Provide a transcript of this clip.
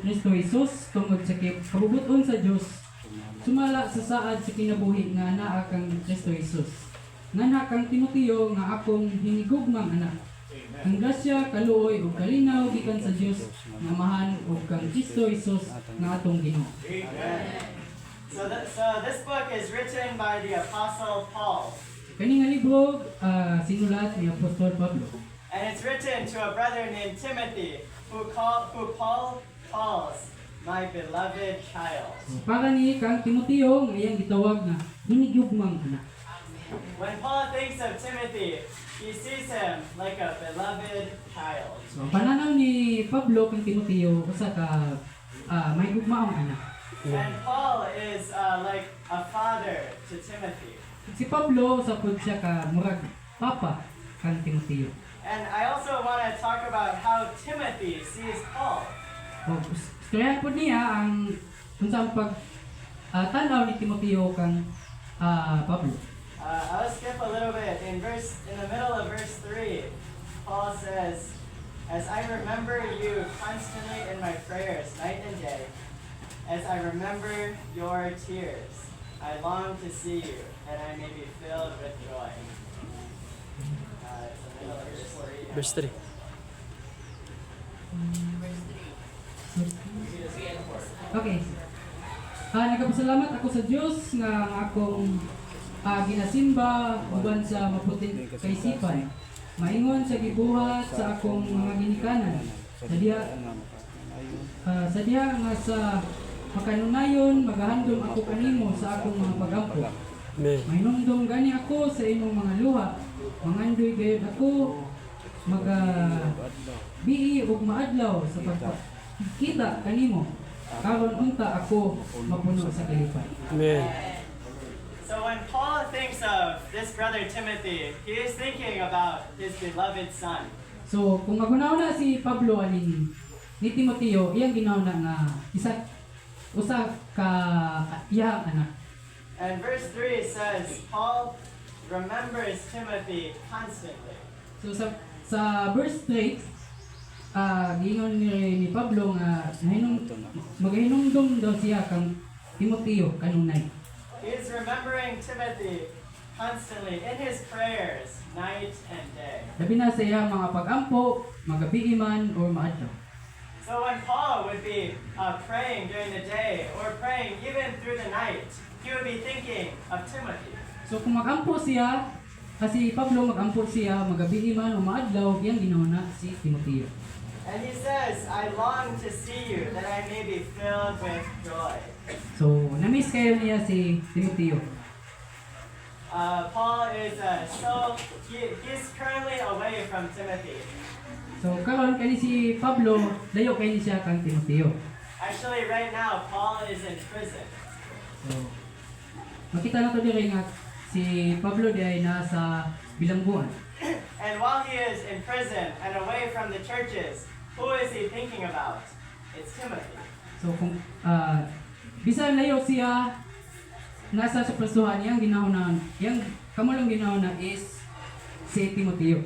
Kristo Jesus tungod sa kabubuton sa Dios, sumala sa saad sa kinabuhi nga anaa kang Kristo Jesus. Nganha kang Timoteo nga akong hinigugmang anak. Ang grasya, kaluoy ug kalinaw gikan sa Dios nga Amahan ug kang Kristo Jesus nga atong Ginoo. So this book is written by the Apostle Paul. Kani nga libro sinulat ni Apostol Pablo. And it's written to a brother named Timothy, who Paul calls "my beloved child." So, para ni kang Timoteo nga iyang gitawag nga hinigugmang anak. When Paul thinks of Timothy, he sees him like a beloved child. So ang pananaw ni Pablo kang Timoteo usa ka mahigugmaong anak. And Paul is like a father to Timothy. Si Pablo usa pud siya ka murag papa kang Timoteo. And I also want to talk about how Timothy sees Paul. O istoryahan pud niya ang unsa ang pag tan-aw ni Timoteo kang Pablo. I'll skip a little bit. In the middle of verse 3, Paul says, "As I remember you constantly in my prayers night and day, as I remember your tears, I long to see you, that I may be filled with joy." It's the middle of verse 3. Verse 3. Verse 3. 3 and 4. Okay. Nagapasalamat ako sa Dios nga ang akong ginasimba uban sa maputing kaisipan, maingon sa gibuhat sa akong mga ginikanan, sa diha nga sa makanunayon magahandom ako kanimo sa akong mga pagampo. Amen. Mahinumdom gani ako sa imong mga luha. Mangandoy gayud ako maga bii ug maadlaw sa pagpakita kanimo. Karon unta ako mapuno sa kalipay. Amen. So when Paul thinks of this brother Timothy, he is thinking about his beloved son. So kung maghuna si Pablo aning ni Timoteo, iyang ginahuna nga isa usa ka iyang anak. And verse 3 says, Paul remembers Timothy constantly. So sa verse 3, giingon ni Pablo nga magahinumdum daw siya kang Timoteo kanunay. He is remembering Timothy constantly in his prayers, night and day. Labi na sa iyang mga pag-ampo, magabii man or maadlaw. So when Paul would be praying during the day or praying even through the night, he would be thinking of Timothy. So kung mag-ampo siya, kasi Pablo mag-ampo siya, magabii man o maadlaw, iyang ginahuna si Timoteo. And he says, "I long to see you that I may be filled with joy." So na-miss kayo niya si Timoteo. Paul is so, he, he's currently away from Timothy. So karon kani si Pablo, layo kay ni siya kang Timoteo. Actually, right now, Paul is in prison. So makita na to diri nga si Pablo di ay nasa bilangguan. And while he is in prison and away from the churches, who is he thinking about? It's Timothy. So kung bisan layo siya nasa sa prasuhan, iyang ginahuna, iyang kamulong ginahuna is si Timoteo.